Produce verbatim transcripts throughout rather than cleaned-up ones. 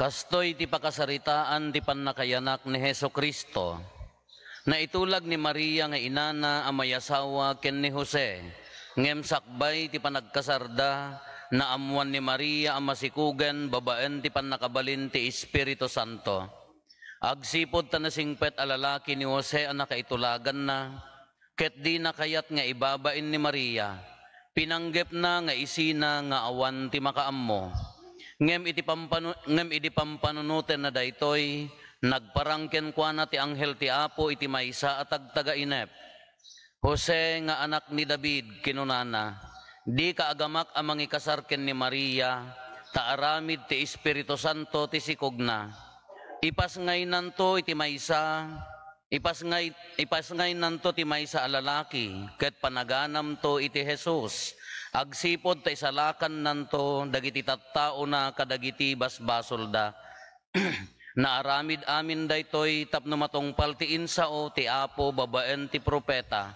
Kastoy ti pakasaritaan ti pannakayanak ni Jesu-Cristo. Naitulag ni Maria nga inana a mayasawa ken ni Jose, ngem sakbay ti panagkasarda, naammoan ni Maria a masikogen babaen ti pannakabalin ti Espiritu Santo. Agsipud ta nasingpet a lalaki ni Jose a nakaitulaganna, ket dina kayat nga ibabain ni Maria, pinanggepna nga isina nga awan ti makaammo. Ngem iti pampanu-, ngem idi pampanunotenna daytoy, nagparang kenkuana ti anghel ti Apo iti maysa a tagtagainep. "Jose nga anak ni David," kinunana, "dika agamak a mangikasar ken ni Maria, ta aramid ti Espiritu Santo ti sikogna. Ipasngaynanto iti maysa, ipasngay-, ipasngaynanto ti maysa a lalaki, ket panaganamto iti Jesus, agsipud ta isalakannanto dagiti tattaona kadagiti basbasolda." Naaramid amin daytoy tapno matungpal ti insao ti Apo babaen ti profeta.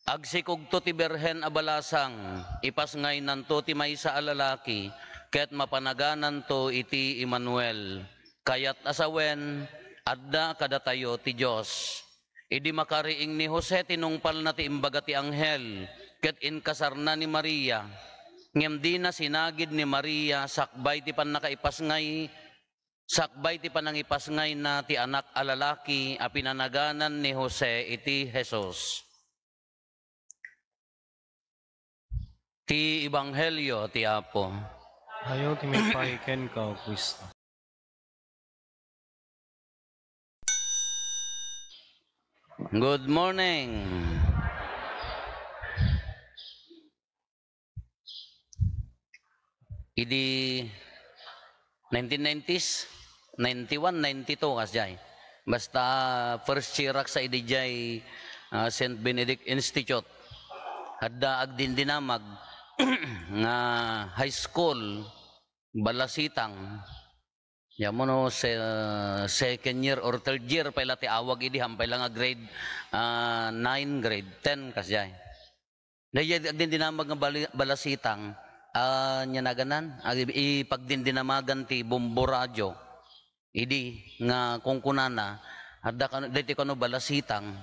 Agsikogto ti birhen a balasang, ipasngaynanto ti maysa a lalaki, ket mapanagananto iti Emmanuel. Kayat a sawen, adda kadatayo ti Dios. Idi makariing ni Jose, tinungpalna ti imbaga ti anghel, ket inkasarna ni Maria. Ngem dina sinagid ni Maria sakbay ti pannakaipasngay, sakbay ti panangipasngayna ti anak a lalaki a pinanaganan ni Jose iti Jesus. Ti Ebanghelio ti Apo. Ayo ti maipaay kenka, O Cristo. Good morning. Idi nineteen nineties, ninety-one, ninety-two, kasjay. Basta first year ak sa idi jay, ah, Saint Benedict Institute. Adda agdindinamag nga high school, Balasitang. Diammo no se-, second year or third year pay la ti awag idi, hampay la nga grade, ah, nine, grade ten, kasjay. Dayjay agdindinamag nga bali-, Balasitang, ah, ania naganan, ag-, ipagdindinamagan ti bombo radio. Idi nga kunkunana, adda kano, daytoy kano Balasitang,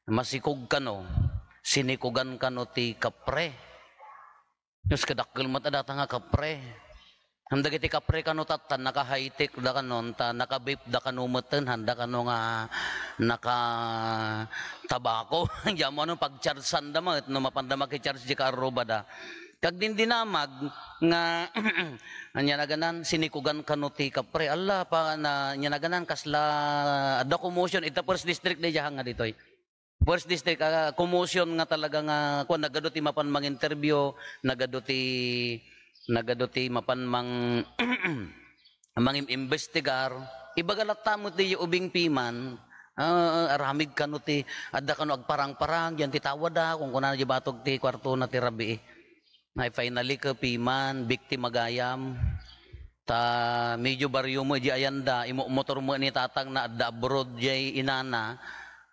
masikog kano, sinikogan kano ti kapre. Diyos, kadakkel met a data nga kapre. Ngem dagiti kapre kano tattan, naka-high-tech da kano, ta naka-vape da kano metten, handa kano nga naka-tabako. Diammo ano, pag-chargean da met, no mapanda maki-charge di kaarrubada. Kagdindinamag nga, ania naganan, sinikogan kano ti kapre. Alla, pa, na, ania naganan, kasla, adda commotion, ita first district dayjay nga ditoy. First district, ah, commotion nga talaga nga, kuwan, nagadu ti mapan manginterview, nagadu ti, nagadu ti mapan mang-, mangim-imbestigar. Ibaga latta met ti ubing piman, ah, aramid kano ti, adda kano agparang-parang, diyan ti tawada, kunkunana di batog ti kuartona ti rabii. Ay, finally, ket piman, biktima gayam. Ta medyo barrio met di ayanda, imukmotor met ni tatangna, adda abroad jay inana.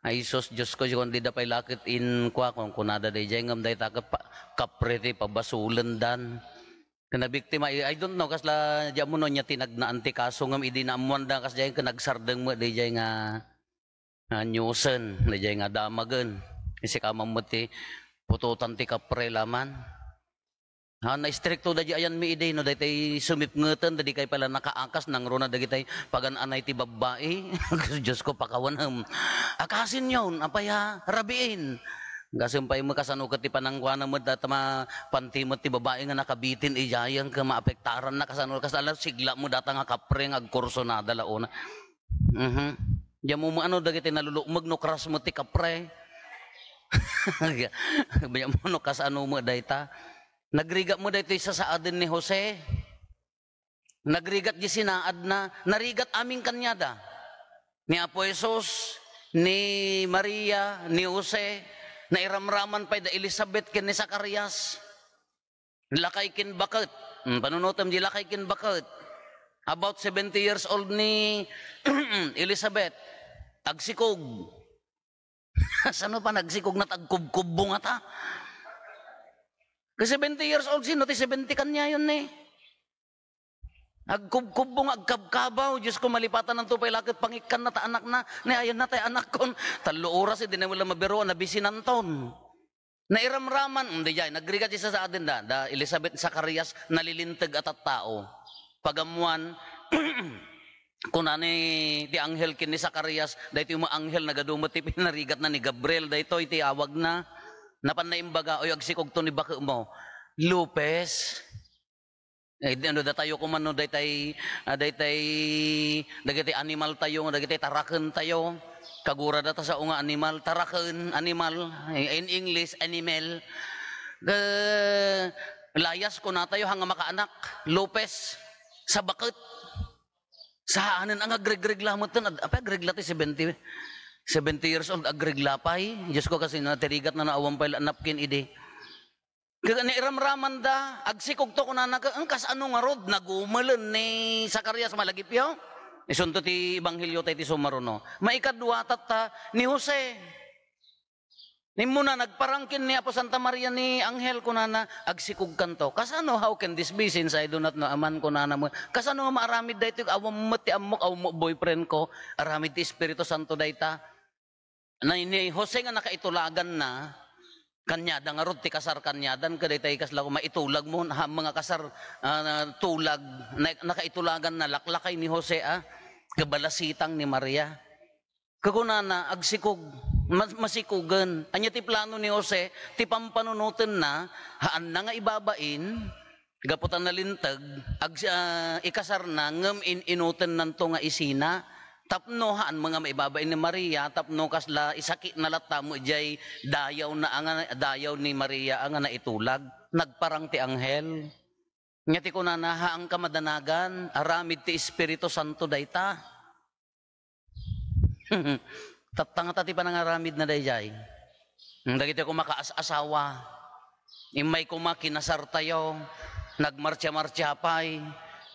Ay, sus, Diyos ko, kuan, dida pay la ket in-, kua, kunkunada dayjay, ngem dayta ket pa-, kapre ti pabasolendan. Ken nabiktima, I, I don't know, kasla, diammo no ania ti nagnaan ti kaso, ngem idi naammoanda, kasjay, ken nagsardeng met dayjay nga, ah, newsen, dayjay nga damagen. Sika man met ti putotan ti kapre la man. Ah, naistrikto da di ayanmi idi, no, daytay sumipngeten, da di kay pala nakaakas, nangruna dagitay pagan-anay ti babbai. Diyos ko, pakawanem. Akasin yon, apay a, rabiin. Gasem pay mo kasano ket ti panangkuana met, data ma-, panti met ti babai nga nakabitin, idiay, ken maapektaran na, kasano, kasala, sigla mo data nga kapre nga agkursunada la una. Mhm. Diammo mo ano dagiti nalulukmeg no crush mo ti kapre. Diammo no kasano mo dayta. Nagrigat mo daytoy sasaaden ni Jose. Nagrigat di sinaadna, narigat amin kaniada. Ni Apo Jesus, ni Maria, ni Jose, nairamraman pay da Elizabeth ken ni Zacarias. Lakay ken baket. Hmm, panunotem di lakay ken baket. About seventy years old ni Elizabeth. Agsikog. Sano pa nagsikog na tagkubkubbo nga ta? Ka seventy years old, sino ti seventy kaniayon ni? Agkubkubbo nga agkabkabaw, Diyos ko, malipatananto pay la ket pangikkanna ta anakna, ni ayanna tay anakkon. Tallo oras, eh, di na wala mabiro, nabisinanton. Nairamraman, um, di jay, nagrigat isa sa atin da, da Elizabeth, Zacarias, nalilinteg a tattao. Pagammuan, kunani ti anghel ken ni Zacarias, daytoy met anghel, nagadu met ti pinarigatna ni Gabriel, daytoy ti awagna. Napan naimbaga, "Oy, agsikogto ni baketmo, Lopez." Eh, di, ano, datayo koma no, daytay, ah, daytay, dagiti animal tayo, dagiti taraken tayo. Kagura data sao nga animal, taraken, animal, eh, in English, animal. Ke-, layas, kuna tayo, hanga makaanak, Lopez, sa baket. Saanen ang agregregla met ten, ad-, apay agregla ti seventy, seventy years old, agregla pay. Diyos ko, kasi na, tirigat na naawan pay la napkin idi. Kaya nairamraman da, agsikogto kunana, ka, "Ang kas ano ngarud, nagumelen ni Zacarias malagipyo?" Isunto ti ebanghelio tayo ti sumaruno. Maikadua, tatta, ni Jose. Nimmuna, nagparangkin ni Apo Santa Maria ni anghel, kunana, "Agsikogkanto." Kasano, "How can this be since I do not know a man?" kunana mo. Kasano nga maaramid daytoy, awan met ti ammok, awan mo boyfriend ko, aramid ti Espiritu Santo dayta. Na ni Jose nga nakaitulaganna, kaniada ngarud ti kasar kaniadan, kadaytay kasla ko maitulag mo, ha, mga kasar, ah, tulag, na, nakaitulaganna, laklakay ni Jose, ah, kabalasitang ni Maria. Kakunana, agsikog, mas-, masikogen. Ania ti plano ni Jose? Ti pampanunotenna, haanna nga ibabain, gapu ta nalinteg, ag-, ah, ikasarna, ngem in-inutennanto nga isina. Tapno, haan nga maibabain ni Maria, tapno kasla isakitna latta met jay dayawna a nga, dayaw ni Maria a nga naitulag. Nagparang ti anghel. Nia ti kunana, "Haanka madanagan, aramid ti Espiritu Santo dayta." Tattangata ti panangaramidna dayjay. Dagiti koma kaas-asawa, immay koma kinasartayo, nagmartsia-martsia pay,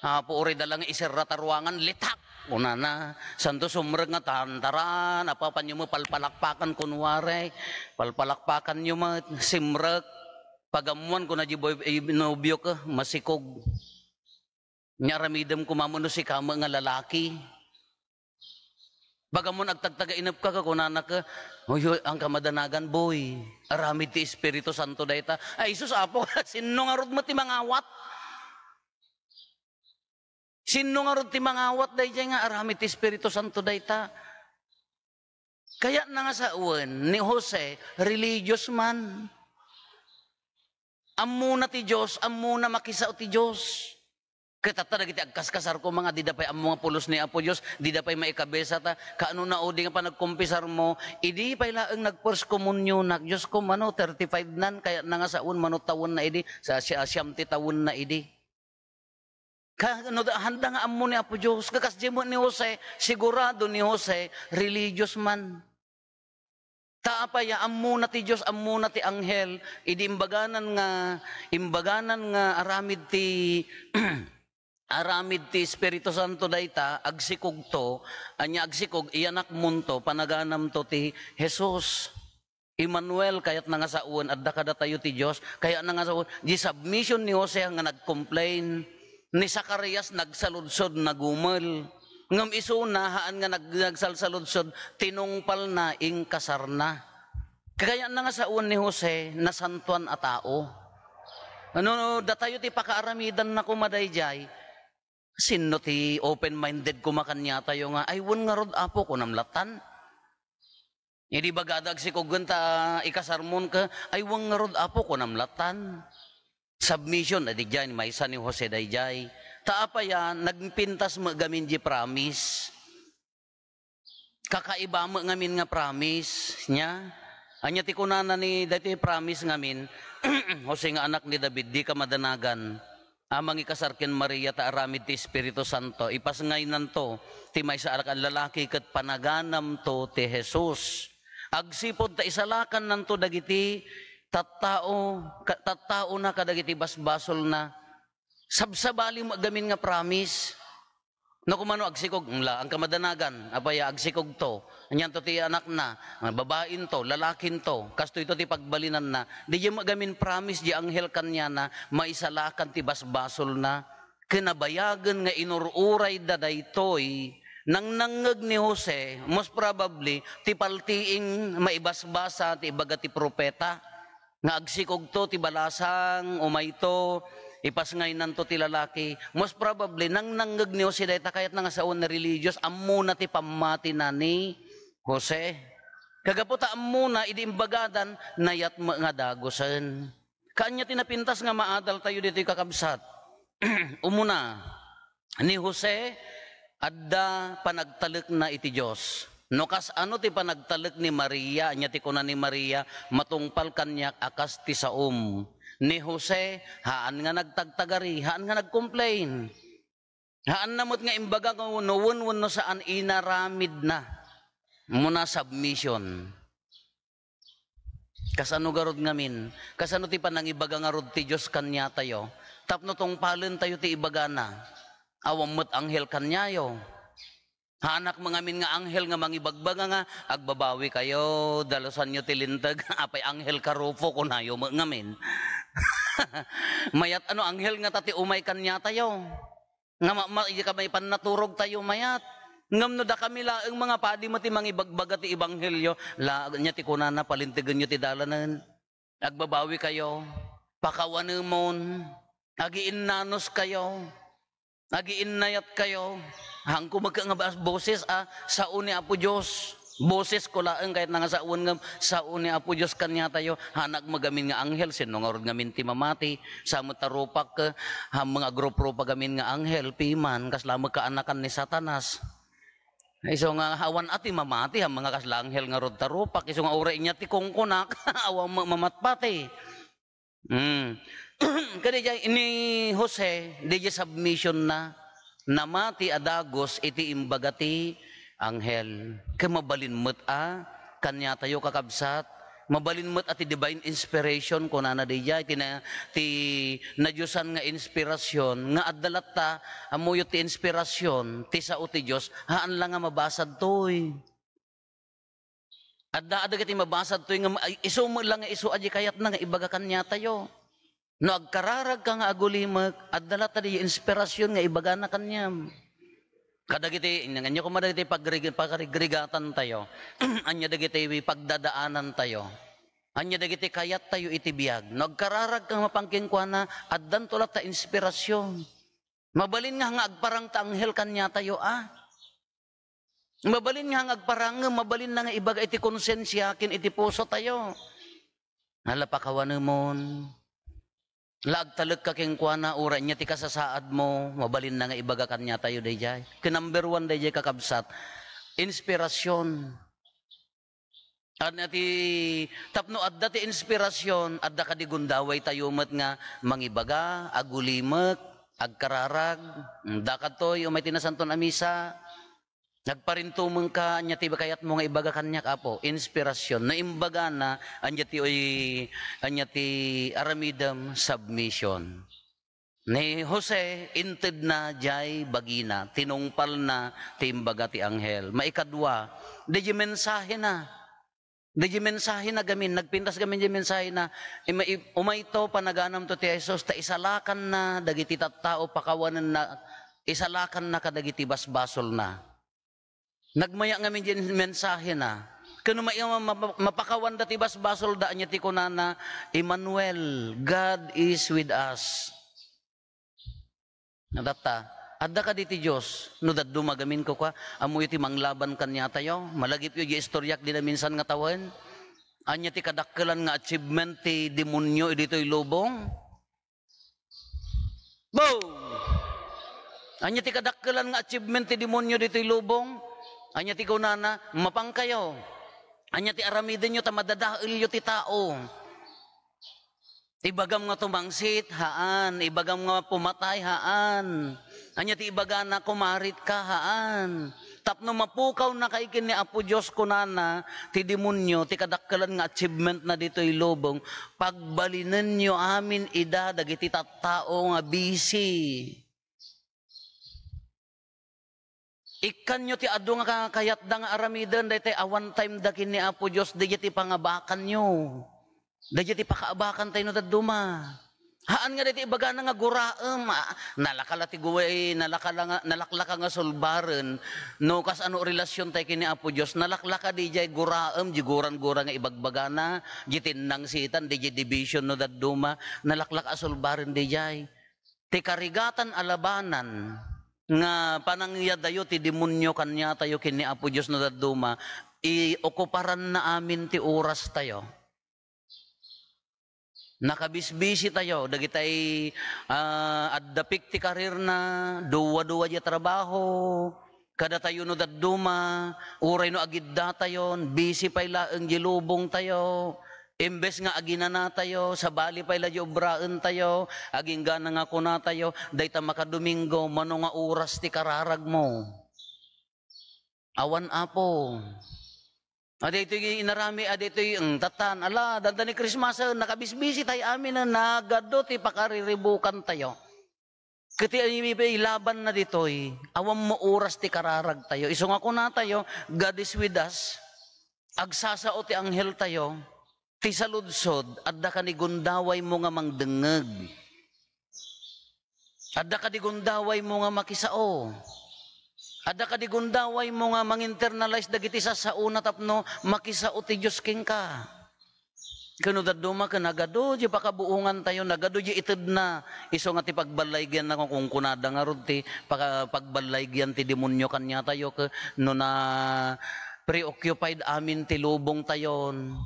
ah, puoray da lang iserra ta ruangan, litak! Kunana, santo sumrek nga tantaran, apapanyo met palpalakpakan kunwari, palpalakpakanyo met, simrek, pagammuan kuna di boy-, eh, nobio ka, masikog. Nia aramidem koma met no sika met nga lalaki. Baga mo nagtagtagainep ka, kunana ka, "Uy, uy, ang kamadanagan, boy. Aramid ti Espiritu Santo dayta." Ay, sus, Apo, sinno ngarud met ti mangawat? Sinno ngarud ti mangawat dayjay nga aramid ti Espiritu Santo dayta? Kayatna nga sawen ni Jose, religious man. Ammona ti Dios, ammona makisao ti Dios. Ket tatta dagiti agkaskasar koma nga dida pay ammo nga pulos ni Apo Dios, dida pay maikabesa ta, kaano na udi nga panagkumpisar mo, idi pay laeng nag-first communionak, Dios ko, mano, thirty-five nan, kayatna nga sawen, mano, tawenna idi, sa, sia-, siam ti tawenna idi. Ka-, no, handa nga ammo ni Apo Dios, kakasdi met ni Jose, sigurado ni Jose, religious man. Ta apay a, ammona ti Dios, ammona ti anghel, idi imbaganan nga, imbaganan nga aramid ti, aramid ti Espiritu Santo dayta, agsikogto, ania agsikog, iyanakmonto, panaganamto ti Jesus. Emmanuel, kayatna nga sawen, adda kadatayo ti Dios. Kayatna nga sawen, di submission ni Jose nga nag-complain, ni Zacarias nagsaludsod, nagumel. Ngem isuna, haan nga nag-, nagsalsaludsod, tinungpalna, inkasarna. Kayatna nga sawen ni Jose, nasantoan a tao. Ano, datayo ti pakaaramidanna koma dayjay, sinno ti open-minded koma kaniatayo nga, "Ay, wen ngarud, Apo," kunam lattan. Idi bagada agsikogen ta ikasarmon ka, "Ay, wen ngarud, Apo," kunam lattan. Submission, adi jay, maysa ni Jose dayjay. Ta apay a, nagpintas met gamin di promise. Kakaiba met ngamin nga promise niya. Ania ti kunana ni daytoy promise ngamin, "Jose nga anak ni David, dika madanagan a mangikasar ken Maria ta aramid ti Espiritu Santo. Ipasngaynanto ti maysa a lalaki ket panaganamto ti Jesus. Agsipud ta isalakannanto dagiti tattao, ka-, tattaona kadagiti basbasolna." Sabsabali met gamin nga promise. No kumano agsikog, "Ngla, ang kamadanagan, apay a agsikogto. Anianto ti anakna, babainto, lalakinto, kastoyto ti pagbalinanna." Di met gamin promise di anghel kaniana, maisalakan ti basbasolna. ken nabayagen nga inur-urayda daytoy, nangnangngeg ni Jose, most probably, ti paltiing maibasbasa ti ibaga ti propeta, nga agsikogto ti balasang, umayto, ipasngaynanto ti lalaki. Most probably, nangnangngeg ni Jose dayta kayatna nga sawen a religious, ammona ti pammatina ni Jose. Kagapu ta ammona, idi imbagadan, nayat met nga dagusen. Kaanya ti napintas nga maadaltayo ditoy, kakabsat. Umuna, ni Jose, adda panagtalekna iti Dios. No kas-ano ti panagtalek ni Maria, ania ti kuna ni Maria, "Matungpal kaniak a kas ti saom." Ni Jose, haan nga nagtagtagari, haan nga nagcomplain. Haanna met nga imbaga nga no wen wenno saan, inaramidna. Muna submission. Kasano garud ngamin? Kasano ti panangibaga ngarud ti Dios kaniatayo? Tapno tungpalentayo ti ibagana. Awan met anghel kaniayo. Haanak met ngamin nga anghel nga mangibagbaga nga, "Agbabawikayo, dalusanyo ti linteg." Apay anghel ka, Rufo, kunayo met ngamin. Mayat a no anghel ngata ti umay kaniatayo. Nga ma-, ma-, idi ka maipannaturogtayo mayat. Ngem no dakami laeng nga padi met ti mangibagbaga ti ebanghelio, la-, ania ti kunana, "Palintegenyo ti dalanen. Agbabawikayo. Pakawanemon. Agiinnanuskayo. Agiinnayatkayo." Haanko met nga bas-, boses a sao ni Apo Dios. Bosesko laeng kayatna nga sawen ngem sao ni Apo Dios kaniatayo. Haanak met ngamin nga anghel, sinno ngarud ngamin ti mamati? Sa met ta rupak, ha, mga grup-rupa ngamin nga anghel, piman, kasla met kaanakan ni Satanas. Isu nga awan a ti mamati, ha, mga kasla anghel ngarud ta rupak. Isu nga uray ania ti kungkunak, awan met mamatpati. Mm. Kadi jay ni Jose, diay submission na, namati a dagus iti imbaga ti anghel. Ket mabalin met a kaniatayo, kakabsat, mabalin met a ti divine inspiration, kunana diay, ti na-, ti nadiosan nga inspirasyon, nga adda latta, ammoyo ti inspirasyon, ti sao ti Dios, haan la nga mabasad toy. Adda, adda dagiti mabasad toy nga ma-, ay, isu met la nga isu a di kayatna nga ibaga kaniatayo. No agkararagka nga agulimek, adda latta di inspirasyon nga ibagana kaniam. Kadagiti, inanganyo koma dagiti pagrig-, pagrigrigatantayo. Ania dagiti pagdadaanantayo. Ania dagiti kayattayo iti biag. No agkararagka nga mapan kenkuana, addanto latta inspirasyon. Mabalin nga nga agparang ta anghel kaniatayo, a? Mabalin nga nga agparang, mabalin na nga ibaga iti konsensia ken iti pusotayo. Ala, pakawanemon. La agtalekka kenkuana, uray ania ti kasasaadmo, mabalin na nga ibaga kaniatayo dayjay. Ken number one dayjay, kakabsat, inspirasyon. Ania ti, tapno adda ti inspirasyon, adda kadi gundawaytayo met nga mangibaga, agulimek, agkararag, mm, dakatoy, umay ti Nasanton a Misa, nagparintumengka, ania ti kayatmo nga ibaga kaniak, Apo? Inspirasyon. No imbagana, ania ti, oy, ania ti aramidem? Submission. Ni Jose, intedna jay bagina, tinungpalna ti imbaga ti anghel. Maikadua, dayjay mensahena. Dayjay mensahena gamin, nagpintas gamin dayjay mensahena. Ima-, i-, umayto, panaganamto ti Jesus, ta isalakanna dagiti tattao, pakawanenna, isalakanna kadagiti basbasolna. Nagmaya ngamin diay mensahena. Ken ma-, ma-, ma-, mapakawanda ti basbasolda, ania ti kunana, "Emmanuel, God is with us." Natatta, adda kadi ti Dios? No dadduma gamin kua, ammoyo ti manglaban kaniatayo? Malagipyo diay istoriak di naminsan nga tawen? Ania ti kadakkelan nga achievement ti demonio ditoy lubong? Boom! Ania ti kadakkelan nga achievement ti demonio ditoy lubong? Ania ti kunana? Mapankayo. Ania ti aramidenyo ta madadaelyo ti tao? Ibagam nga tumangsit? Haan. Ibagam nga pumatay? Haan. Ania ti ibagana? Kumaritka? Haan. Tapno mapukawnakay ken ni Apo Dios, kunana ti demonio, ti kadakkelan nga achievement na ditoy lubong, pagbalinenyo amin ida dagiti tattao nga busy. Ikkanyo ti adu nga ka-, kayatda nga aramiden, daytoy a one time da ken ni Apo Dios, daydiay ti pangabakanyo. Daydiay ti pakaabakantay no dadduma. Haan nga daytoy ibagana nga guraem, ah, nalaka la ti guway, nalaka la nga, nalaklaka nga sulbaren, no kasano relasion tayo ken ni Apo Dios, nalaklaka di jay guraem, di gurang-gurang nga ibagbagana, di tinnangsitan, di jay division no dadduma, nalaklaka a sulbaren di jay. Ti karigatan a labanan nga panangyadayo ti demonio kaniatayo ken ni Apo Dios no dadduma, iokuparanna amin ti orastayo. Nakabisbisi tayo, dagitay, ah, adda pek ti karirna, duwa-duwa diay trabaho, kadatayo no dadduma, uray no agiddatayon, bisi pay laeng di lubong tayo. Imbes nga aginana tayo, sabali pay la di obraen tayo, aginggana nga kuna tayo, dayta makadomingo, mano nga oras ti kararag mo? Awan, Apo. Adaytoy inarami, adaytoy, mm, tatan, ala, dandani Christmas, eh, nakabisbisi tayo amin, eh, nagadu ti pakariribukan tayo. Ket ti ilaban na ditoy, awan mo oras ti kararag tayo. Isu nga kuna tayo, God is with us. Agsasao ti anghel tayo. Ti saludsod, adda ka ni gundaway mo nga mangdengngeg. Adda ka di gundaway mo nga makisao. Adda ka di gundaway mo nga manginternalize dagiti sassaona tapno makisao ti Dios kenka. Ken no dadduma ken nagadu di pakabuongan tayo, nagadu di itedna. Isu nga ti pagballaygian na kunkunada ngarud ti paka-, pagballaygian ti demonio kaniatayo ke-, no na preoccupied amin ti lubong tayon.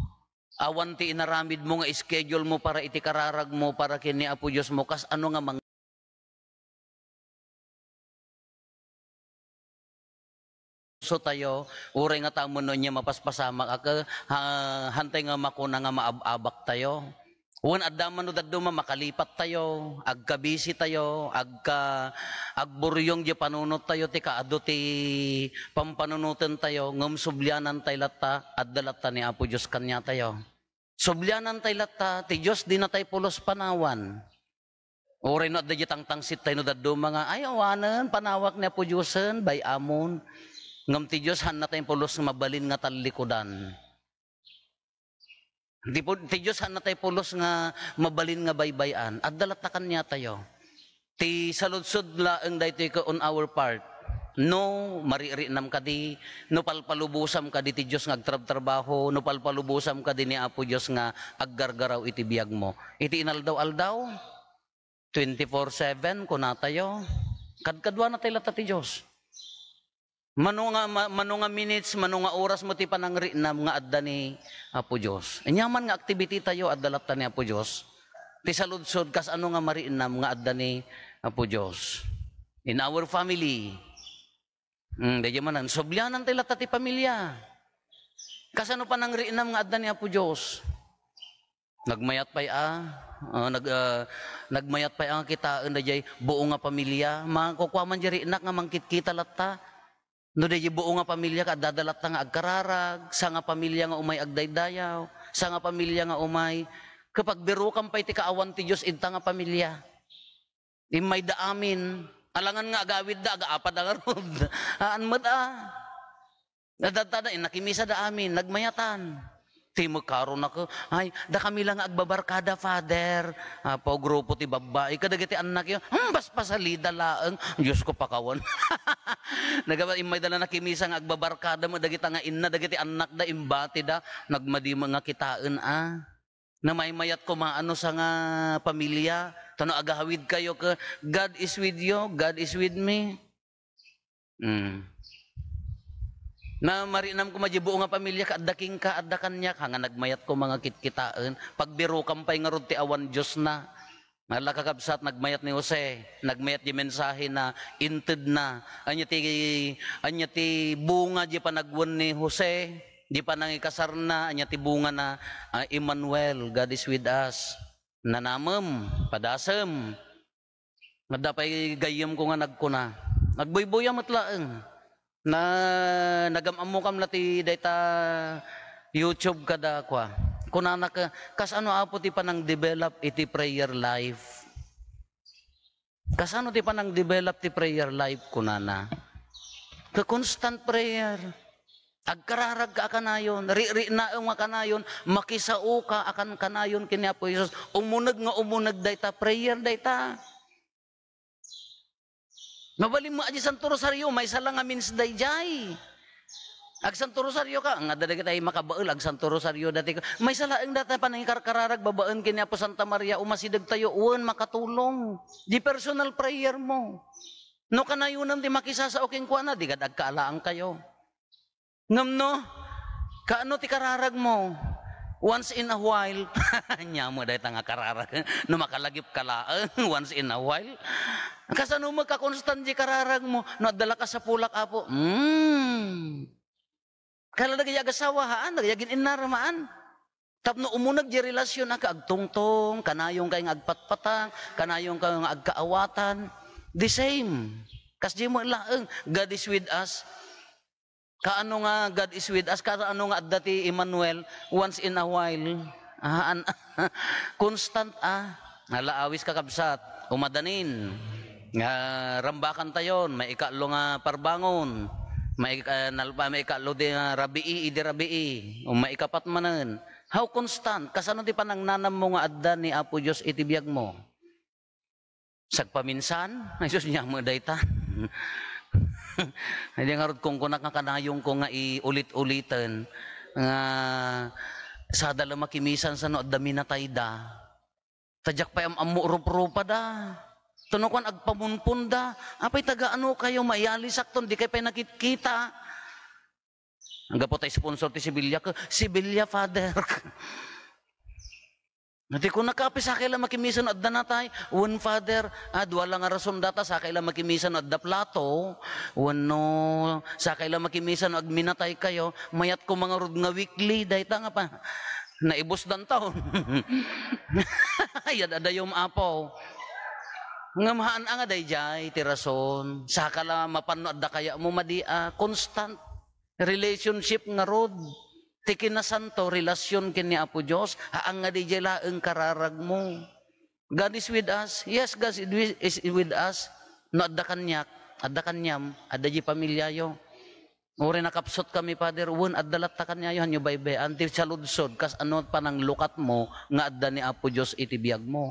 Awan ti inaramid mo nga schedule mo para iti kararag mo, para ken ni Apo Dios mo, kas ano nga mang-, so tayo, uray nga tamon no nia mapaspasamak, ak-, ha-, hantay nga makuna nga maab-abak tayo. Wen adda man no dadduma makalipat tayo, agkabisi tayo, agka-, agburyong di panunot tayo, ti kaadu ti pampanunoten tayo, ngem sublianan tay latta, adda latta ni Apo Dios kaniatayo. Sublianan tay latta, ti Dios dina tay pulos panawan. Uray no adda di tangtangsit tayo no dadduma nga, "Ay, awanen, panawak ni Apo Diosen, bay-amon." Ngem ti Dios, hanna tay pulos nga mabalin nga tallikudan. Ti pu-, ti Dios, hanna tay pulos nga mabalin nga baybay-an. Adda latta kaniatayo. Ti saludsod laeng daytoy ket on our part. No, maririinam kadi, no palpalubosam kadi ti Dios nga agtrabtrabaho, no palpalubosam kadi ni Apo Dios nga aggargaraw iti biagmo. Iti inaldaw-aldaw, twenty-four seven, kunatayo, kadkaduana tay latta ti Dios. Mano nga, ma-, mano nga minutes, mano nga oras mo ti panangriinam nga adda ni Apo Dios. Aniaman nga activity tayo, adda latta ni Apo Dios. Ti saludsod, kas ano nga mariinam nga adda ni Apo Dios. In our family. Hmm, daydi manen, sublianan tay latta ti pamilya. Kas ano panangriinam nga adda ni Apo Dios. Nagmayat pay a, ah, nag-, ah, nagmayat pay a nga kitaen daydiay buo nga pamilya. Makukua man di riinak nga mangkitkita latta. No daydiay buo nga pamilya, kaadda latta nga agkararag, sa nga pamilya nga umay agdaydayaw, sa nga pamilya nga umay. Kapag birukan pay ti kaawan ti Dios, idta nga pamilya. Immayda amin. Alangan nga agawidda, agaapada ngarud. Haan met a. Nadatada, nakimisa da amin, nagmayatan. Ti mekaro na ko, "Ay, dakami la nga agbabarkada, Father." Apo, grupo ti babbai, kadagiti annak yo, "Hmm, paspasalida laeng." Diyos ko, pakawan. Nagaba-, immayda la nakimisa nga agbabarkada, mo dagita nga inna, dagiti annakda, imbatida, nagmadima nga kitaen, a. Namaymayat koma ano sa nga pamilya, tano agawid kayo ke, "God is with you, God is with me." Hmm. Na marinam koma di buo nga pamilya, ka adda kenka, adda kaniak, ha nga nagmayat koma nga kitkitaen. Pagbirokam pay ngarud ti awan Dios na. Nga la kakabsat, nagmayat ni Jose, nagmayat di mensahe na, inted na. Anya ti, anya ti bunga di panagwen ni Jose, di panangikasarna, anya ti bunga na, ah, Emmanuel, God is with us. Nanamem, padasem. Adda pay gayyemko nga nagkuna, agbuybuya met laeng. Na, nagam-ammokam la ti dayta YouTube kada kua. Kunana ka, "Kasano, Apo, ti panang-develop iti prayer life?" "Kasano ti panang-develop ti prayer life?" kunana. Ka constant prayer. Agkararagka a kanayon, ririnaem nga kanayon, makisaoka a kan-, kanayon ken ni Apo Jesus. Umuneg nga umuneg dayta, prayer dayta. Mabalinmo a diay Santo Rosario, maysa la nga means daydiay. Agsanto Rosario ka, nga dagiti ay makabael, agsanto Rosario dati ka. Maysa laeng data panangikarkararag babaen ken ni Apo Santa Maria, umasidegtayo, wen makatulong. Di personal prayer mo. No kanayonem ti makisasao kenkuana, di kad agkaalaankayo. Ngem no, kaano ti kararag mo? Once in a while. Ania met dayta nga kararag. No makalagip ka laeng, once in a while. Kasano met ka constant di kararag mo? No adda la kasapulak, Apo. Hmm. Kala dagiti agasawa, haan, dagiti agin-innar, haan. Tapno umuneg di relasyon a agtungtong, kanayon kay nga agpatpatang, kanayon kay nga agkaawatan. The same. Kasdi met laeng, God is with us. Kaano nga God is with us? Kaano nga adda ti Emmanuel? Once in a while. Ah, an-, constant, ah. Ala, awis, kakabsat. Umadanin. Nga, rambakan tayon. Maikatlo nga parbangon. Maik-, ah, nalpa-, maikatlo di, ah, rabii, idi rabii. O maikapat manen. How constant? Kasano ti panangnanam mo nga adda ni Apo Dios iti biag mo? Sagpaminsan? Ay, sus, ania met dayta. Ay, di ngarud kunkunak nga kanayonko nga iulit-uliten nga sada la makimisan sano adda minatayda. Ta diak pay am-ammo rup-rupada. Tano kuan agpamunponda. Apay, taga ano kayo? Maialisakton, di kayo pay nakitkita. Anggapo ta sponsor ti Sevilla ka, Sevilla, Father. Iti kuna, kape, sakay la makimisan no adda natay. Wen, Father, ah, dua la nga rason data, sakay la makimisan no adda plato. Wenno, sakay la makimisan no agminatay kayo. Mayat ko mangarud nga weekly, dayta nga pa. Naibusdan taon. Ay, ad-adayom, Apo. Ngem haan a nga daydiay ti rason. Saka la mapan no adda kaya mo madi a constant relationship ngarud. Ti kinasanto, relasyon ken ni Apo Dios, haan nga daydiay laeng kararag mo. God is with us. Yes, God is with us. No adda kaniak, adda kaniam, adda di pamilyayo. Uray nakapsut kami, Father, wen, adda latta kaniayo, hanyo baybay-an ti saludsod, kas ano pananglukat mo nga adda ni Apo Dios iti biag mo.